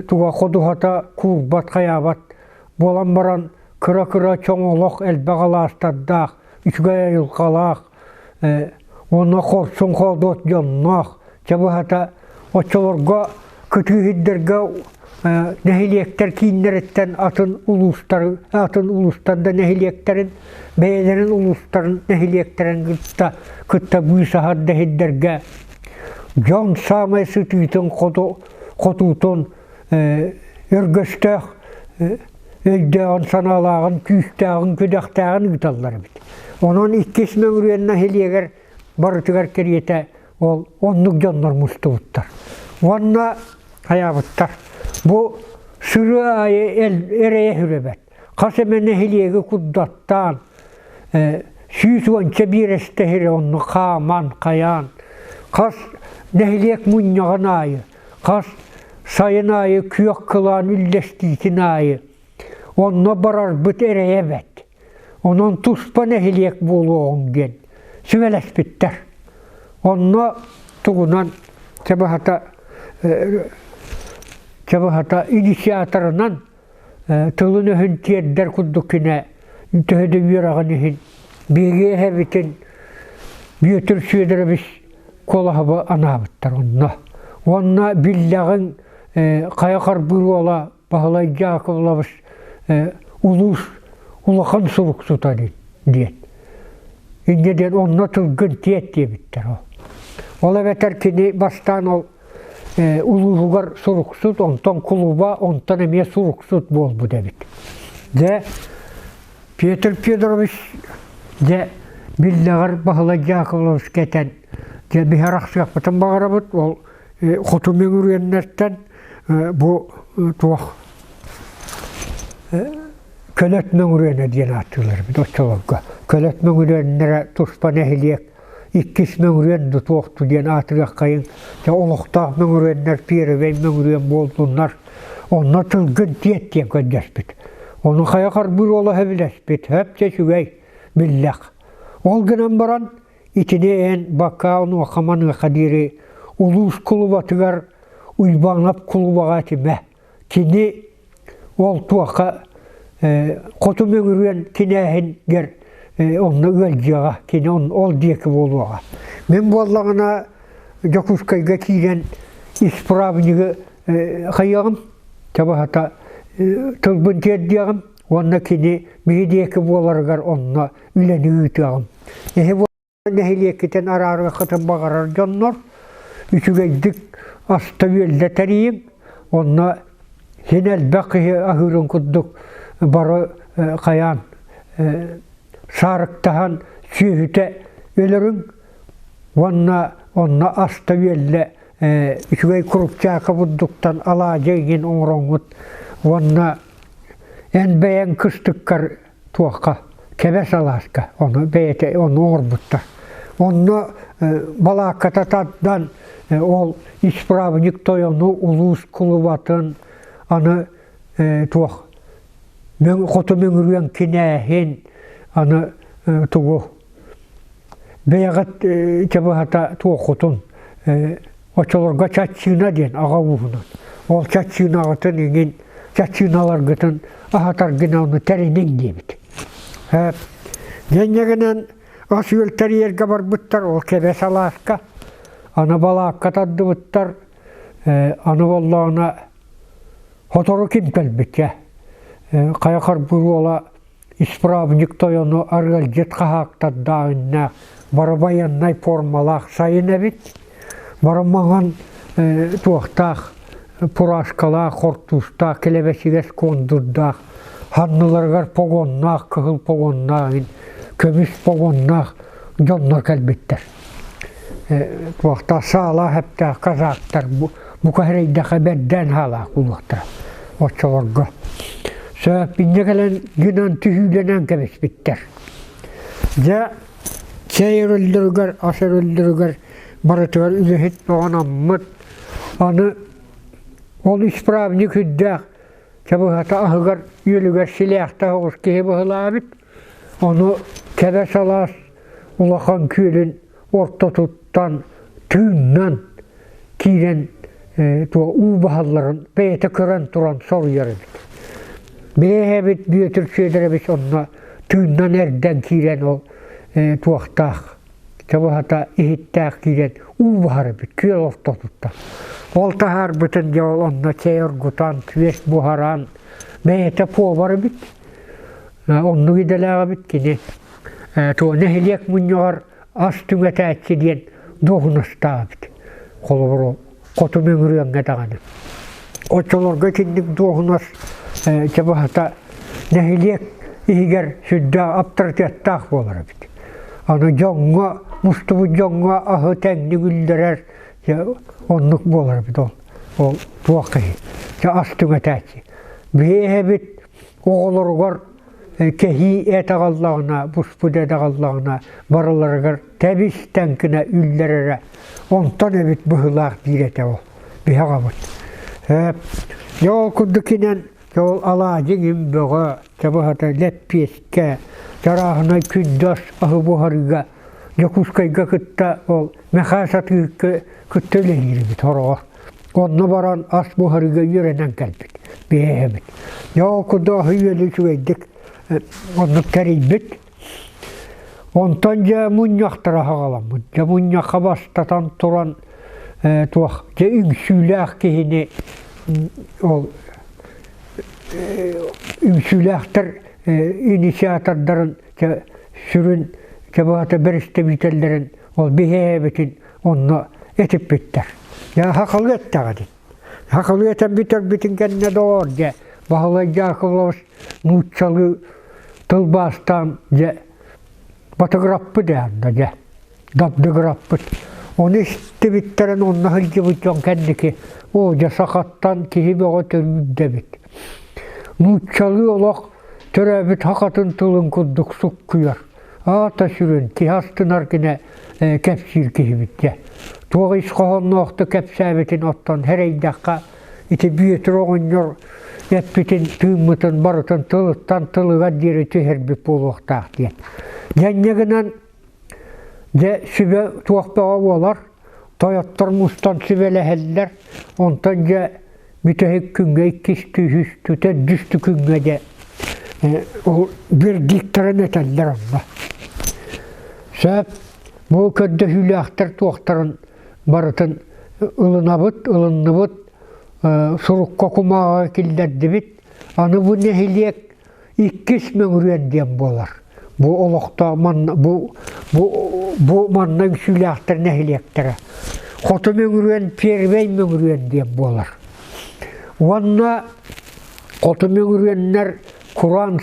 туга ходуһата куурбат хайаабат буолан баран кыра-кыра чоҥолох элбэх алаастардаах, үчүгэй айылҕалаах уонна хорсун хоодуот дьонноох, чэ быһата оччолорго кытыы сирдэргэ нэһилиэктэр кииннэриттэн атын улуустары атын улуустар да нэһилиэктэрин бэйэлэрин улуустарын нэһилиэктэрин кытта кытта быысаһар да сирдэргэ дьон саамай сытыытын хотуутун өргөстөөх өйдөөҕүн, санаалааҕын, күүстээҕин, күдэхтээҕин ыыталлар эбит. Онон иккис Мөҥүрүөн нэһилиэгэр барытыгар кэриэтэ ол оннук дьоннор мустубуттар. Уонна хайаабыттар. Бу сырыы аайы эрэйэ сүрэбэт. Хас эмэ нэһилиэги курдаттаан, 110 биэрэстэ сири онно хааман, хайаан, хас нэһилиэк мунньаҕын аайы Хас сайын аайы күөх кылаан үллэстиитин аайы онно барарбыт эрэйэ эбэт. Онон туспа нэһилиэк буолуоҕуҥ диэн сүбэлэспиттэр. Онно тугунан чабаһата чабаһата инициаторынан тылын-өһүн тиэрдэр курдук кинэ төһө да үөрэҕин иһин биһиги эһэбитин Бүөтүр Сүөдэрэбис Куолаһабы анаабыттар онно. Уонна биллэҕиҥ хайа харбыыр уола Баһылай Дьаакыбылабыс улуус улахан суруксута диэн. Инньэ диэн онно тылгын тиэт диэбиттэр ол. Ол эбэтэр кини бастаан ол улууһугар суруксут, онтон кулуба, онтон эмиэ суруксут буолбут эбит. Дьэ, Петр Федорович дьэ биллэҕэр Баһылай Дьаакыбыловичка этэн, дьэ биһи арахсыахпытын баҕарабыт, ол хоту мөҥүрүөннэртэн бу туох Көлөт Мөҥүрүөнэ диэн ааттыыллар эбит оччолорго. Көлөт Мөҥүрүөннэрэ туспа нэһилиэк иккис мөҥүрүөн да туохту диэн аатырыаххайыҥ, дьэ олохтоох мөҥүрүөннэр пиэрибэй мөҥүрүөн буоллуннар, онно тылгын тиэт диэн көрдөспүт. Ону хайа харбыыр уола сөбүлэспит, сөп дьэ үчүгэй, биллэх. Ол гынан баран итини эн бакаа онуоха маныаха диэри улуус кулубатыгар Уйбаанап кулубаҕа этимэ. Кини Ол туохха хоту мөҥүрүөн кинээһингэр онно ыалдьыаҕа, кини ол диэки буолуоҕа. Мин буоллаҕына Дьокуускайга киирэн исправнигы хайыаҕым, табаһата тылбын тиэрдиэҕим уонна кини биһи диэки буоларыгар онно үлэни ыытыаҕым. Эһи Нэһилиэккитин араарыаххытын баҕарар дьоннор. үчүгэйдик аста-үөллэ тэрийиҥ, онно син элбэх киһи аһыырын курдук бары хайаан саарыктаһан сүөһүтэ өлөрүҥ уонна онно аста-үөллэ үчүгэй курупчаакы бурдуктан алаадьы игин оҥороҥҥут уонна эн бэйэҥ кыстыккар туохха кэбэс алааска ону бэйэтэ ону оҥорбуттар. Онно балаакката тардан ол исправник тойону улуус кулубатын аны туох хоту мөҥүрүөн кинээһин аны тугу бэйэҕит чабыһата туоххутун Оччолорго чаччыына диэн аҕа ууһунан. Ол чаччыынаҕытын иҥин, чаччыыналаргытын аһатаргын ону тэриниҥ диэбит. Дьэнньэгинэн ас-үөл тэрийэргэ барбыттар, ол кэбэс алааска, аны балаакка тардыбыттар, аны боллоҕуна сотору ким кэлбитэ. Хайа харбыыр уола Исправник тойону арыалдьыт хаһаактардаах бары байыаннай формалаах сайын эбит. Бары маҥан туохтаах фуражкалаах, хортуустаах, килэбэчигэс куондурдаах, санныларыгар погоннаах, кыһыл погоннаах, көмүс погоннаах дьоннор кэлбиттэр. Туохтаах саалаах эптээх казактар бука эрэйдэхэ бэрдээн хаалаах буолуохтара оччолорго. Сөп инньэ кэлэн гынан түһүүлэнэн кэбиспиттэр. Дьэ чэй өрөллөрүгэр, ас өрөллөрүгэр барытыгар үлэһит бөҕөнаммыт. Аны ол исправник үрдээх чабыһата аһыгар үөлүгэр силээхтэх оҕус киһи быһылаабыт. Ону кэбэс алаас улахан күөлүн ортотуттан тыыннан киирэн уу баһалларын бэйэтэ көрөн туран соруйар эбит. Бэйэбит Бүөтүр Сүөдэрэбис онно тыыннан эрдэн киирэн ол туохтаах чабыһата иһиттээх киирэн уу баһар эбит күөл ортотуттан. Ол таһаарбытын дьэ ол онно чэй оргутан, күөс буһаран бэйэтэ повар эбит. Оннук идэлээх эбит кини. Туо нэһилиэк мунньаҕар ас түҥэтээччи диэн дуоһунастаабыт. Холобур, хоту Мөҥүрүөҥҥэ даҕаны. Оччолорго итинник дуоһунас чабаһата нэһилиэк иһигэр сүрдээх аптарытыаттаах буолар эбит. Аны дьоҥҥо, мустубут дьоҥҥо аһы тэҥник үллэрэр оннук буолар эбит ол. Ол туох киһи. Ас түҥэтээччи. Биһи эһэбит оҕолоругар кэһии эт аҕаллаҕына, буспут эт аҕаллаҕына барыларыгар тэбис-тэҥ гына үллэрэрэ онтон эбит быһыылаах диир этэ ол биһи аҕабыт. Дьэ ол курдук кинэн ол алаадьы им бөҕө, чабыһата лэппиэскэ, чарааһынай күндү ас аһы буһарыыга Дьокуускайга кытта ол Мэхээс атыыһыкка кытта үлэлиир эбит хороҕор. Онно баран ас буһарыыга үөрэнэн кэлбит биһиэхэбит. Дьэ ол курдук аһы-үөлү үчүгэйдик оннук тэрийбит. Онтон дьэ мунньахтара хаҕаламмыт. Дьэ мунньахха бастатан туран туох дьэ үҥсүүлээх киһини ол үҥсүүлээхтэр инициатордарын сүрүн чабаата бэрэстэбиитэллэрин ол биһиэбитин онно этиппиттэр. Дьэ хахалы эттэҕэ дии. Хахалы этэн бүтэрбитин кэннэ доҕоор дьэ Баһылай Дьаакыбылабыс нууччалыы тылбаастаан дьэ батыгыраппыт ээ дьэ дабдыгыраппыт. Ону истибиттэрин онно сылдьыбыт дьон кэнники оо дьэ сахаттан киһи бөҕө төрүүр эбит. Нууччалыы олох төрөөбүт сахатын тылын курдук суккуйар. Аата сүрүн киһи астынар гына кэпсиир киһибит дьэ. Туох ис хоһоонноохтук кэпсээбитин оттон сэрэйдэххэ ити Бүөтүр оҕонньор эппитин, тыыммытын барытын тылыттан тылыгар диэри түһэрбит буолуохтаах диэн. Дьэнньэ гынан дьэ сүбэ туох бөҕө буолар, тойоттор мустан сүбэлэһэллэр, онтон дьэ бүтэһик күҥҥэ иккис үһүс төрдүс күҥҥэ дьэ ол вердиктарын этэллэр онно. Сөп бу көрдөһүүлээхтэр туохтарын барытын ылынабыт, ылынныбыт, сурукка кумааҕыга киллэрдибит. Аны бу нэһилиэк иккис мөҥүрүөн диэн буолар. Бу олохтоох манна бу бу бу манна үҥсүүлээхтэр нэһилиэктэрэ. Хоту Мөҥүрүөн Первэй Мөҥүрүөн диэн буолар. Уонна Хоту Мөҥүрүөннэр кураан,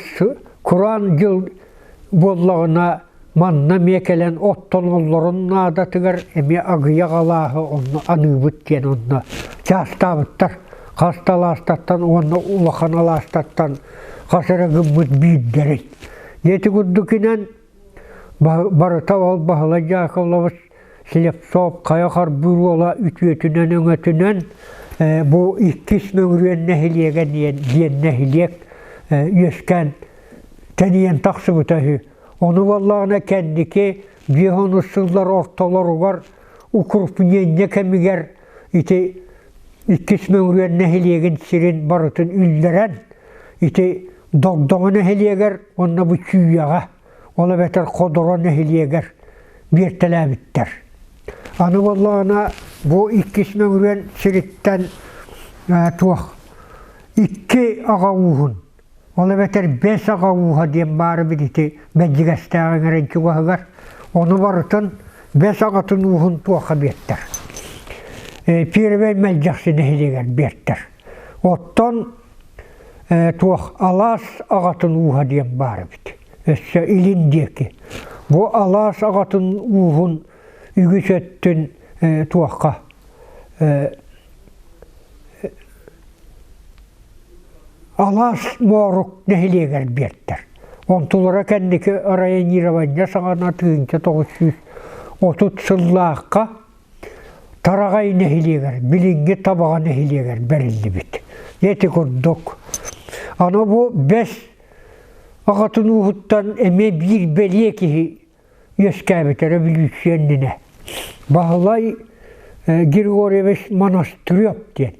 кураан дьыл буоллаҕына манна эмиэ кэлэн оттоноллорун наадатыгар эмиэ агыйах алааһы онно аныыбыт диэн онно чаастаабыттар. Хас да алаастартан уонна улахан алаастартан хас эрэ гыммыт биирдэрин. Ити курдукинэн барыта ол Баһылай Дьаакыбылабыс Слепцов хайа харбыыр уола үтүөтүнэн-өҥөтүнэн бу иккис Мөҥүрүөн нэһилиэгэ диэн нэһилиэк үөскээн тэнийэн тахсыбыта үһү. Ону буоллаҕына кэнники 50 сыллар ортолоругар укрупнение кэмигэр ити иккис Мөҥүрүөн нэһилиэгин сирин барытын үллэрэн ити Догдоҥо нэһилиэгэр уонна бу Чүүйэҕэ, ол эбэтэр Ходоро нэһилиэгэр биэртэлээбиттэр. Аны буоллаҕына бу иккис Мөҥүрүөн сириттэн туох икки аҕа ууһун Ол эбэтэр бэс аҕа ууһа диэн баары ити Бэрдьигэстээх эҥэрин чугаһыгар. Ону барытын бэс аҕатын ууһун туохха биэртэр. Первэй Мэлдьэхси нэһилиэгэр биэртэр. Оттон туох алаас аҕатын ууһа диэн баар эбит. Өссө илин диэки. Бу алаас аҕатын ууһун үгүс өттүн туохха Алаас Моорук нэһилиэгэр биэртэр. Онтулара кэнники районирование саҕана 1930 сыллаахха Тараҕай нэһилиэгэр, билиҥҥи Табаҕа нэһилиэгэр бэриллибит. Ити курдук. Аны бу бэс аҕатын ууһуттан эмиэ биир бэлиэ киһи үөскээбитэ революция иннинэ. Баһылай Григорьевич Монастырев диэн.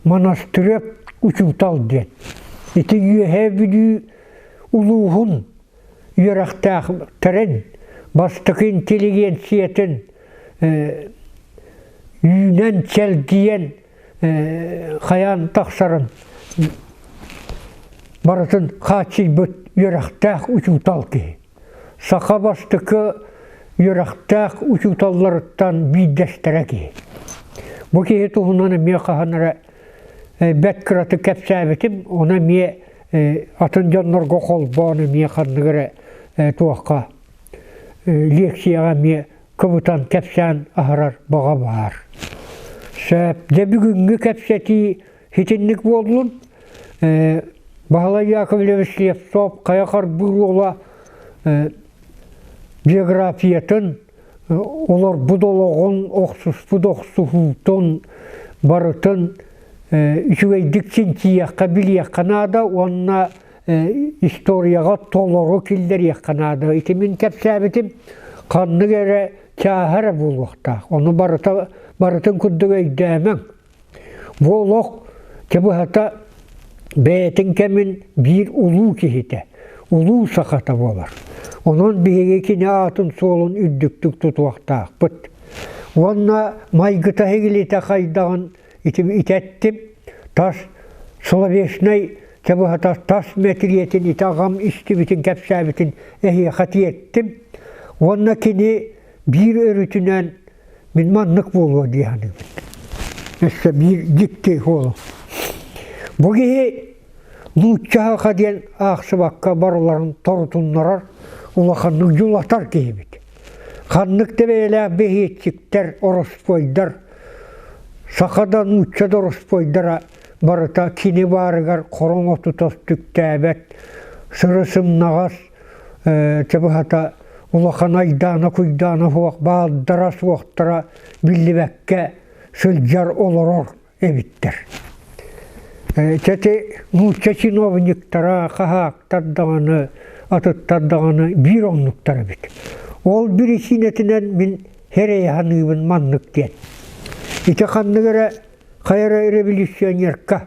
Монастырев учуутал диэн. Ити Үөһээ Бүлүү улууһун үөрэхтээхтэрин бастакы интеллигенциятын үүнэн чэлгийэн хайаан тахсарын барытын хааччыйбыт үөрэхтээх учуутал киһи. Саха бастакы үөрэхтээх учууталларыттан биирдэстэрэ киһи. Бу киһи туһунан эмиэ хаһан эрэ бэрт кыратык кэпсээбитим, ону эмиэ атын дьоннорго холбоон эмиэ ханнык эрэ туохха лекцияҕа эмиэ кыбытан кэпсээн аһарар баҕа баар. Сөп. Дьэ бүгүҥҥү кэпсэтии итинник буоллун. Баһылай Яковлевич Слепцов хайа харбыыр уола биографиятын, олорбут олоҕун, охсуспут охсуһуутун барытын үчүгэйдик чинчийиэххэ, билиэххэ наада уонна историяҕа толору киллэриэххэ наада. Ити мин кэпсээбитим ханнык эрэ чааһа эрэ буолуохтаах. Ону барыта барытын курдук өйдөөмөҥ. Бу олох чэ быһата бэйэтин кэмин биир улуу киһитэ, улуу сахата буолар. Онон биһиги кини аатын суолун үрдүктүк тутуохтаахпыт. Уонна майгыта иһигилитэ хайдаҕын ити итэттим. Тас словеснай чэ быһата тас мэтириэтин ити аҕам истибитин кэпсээбитин эһиэхэ тиэртим. Уонна кини биир өрүтүнэн Мин маннык буолуо дии саныыбын. Өссө биир дьикти уолу. Бу киһи нуучча диэн аахсыбакка барыларын торутуннарар, улаханнык дьулатар киһибит. Ханнык да бэйэлээх бэһиэччиктэр, ороспуойдар, саха да нуучча да ороспуойдара барыта кини баарыгар хороҥ оту түктээбэт, сыры-сымнаҕас, чабыһата улахан айдаана-куйдаана суох баалдара-суохтара биллибэккэ сылдьар олорор эбиттэр. Чэти нуучча чиновниктара, хаһаактар даҕаны, атыттар даҕаны биир оннуктар эбит. Ол биричиинэтинэн мин хэрэйэ саныыбын маннык диэн. Ити ханнык эрэ хайа эрэ революционерка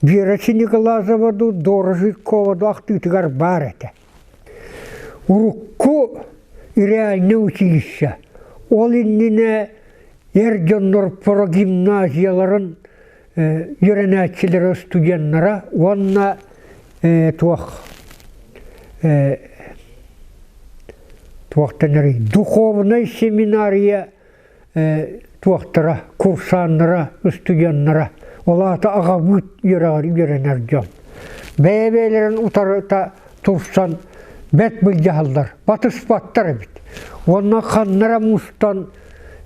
Вера Синеглазова дуу, Дора Жиркова дуу ахтыытыгар баар этэ. Урукку реальнай училище, ол иннинэ эр дьоннор прогимназияларын үөрэнээччилэрэ, студеннара уонна туох туохтан эрий духовнай семинария. туохтара, курсааннара, устудьуоннара, ол аата аҕабыыт үөрэҕэр үөрэнэр дьон. Бэйэ-бэйэлэрин утарыта турсан бэрт былдьаһаллар, батыспаттар эбит. Уонна ханнара мустан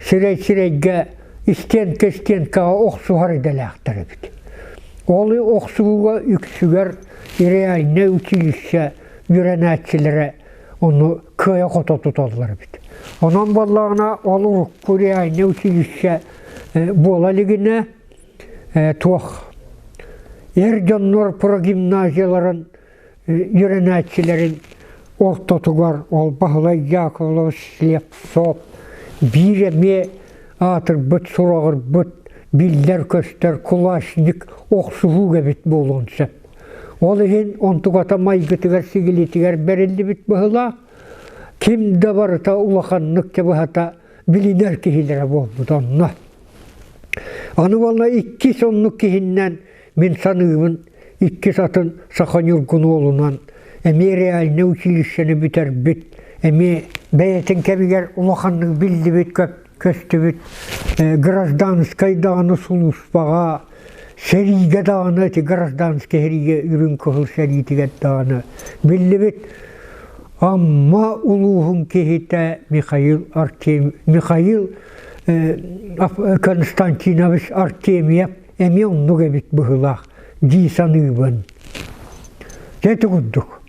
сирэй-сирэйгэ истиэнкэ-истиэнкэҕэ охсуһар идэлээхтэр эбит. Ол охсуһууга үксүгэр реальнай училище үөрэнээччилэрэ ону кыайа-хото туталлар эбит. Онон буоллаҕына ол урукку реальнай училище буола илигинэ туох эр дьоннор прогимназияларын үөрэнээччилэрин ортотугар ол Баһылай Яковлевич Слепцов биир эмиэ аатырбыт сураҕырбыт биллэр-көстөр кулачник охсуһуук эбит буолуон сөп. Ол иһин онтуката майгытыгар-сигилитигэр бэриллибит быһыылаах, ким да барыта улаханнык чабыһата билинэр киһилэрэ буолбут онно. Аны уонна иккис оннук киһиннэн мин саныыбын иккис атын саха ньургун уолунан эмиэ реальнай училищены бүтэрбит, эмиэ бэйэтин кэмигэр улаханнык биллибит көстүбүт гражданскай даҕаны сулууспаҕа сэриигэ даҕаны ити гражданскай сэриигэ үрүҥ кыһыл сэриитигэр даҕаны биллибит Амма улууһун киһитэ Михаил Артем Михаил Константинович Артемьев эмиэ оннук эбит быһыылаах дии саныыбын. Дьэ ити курдук.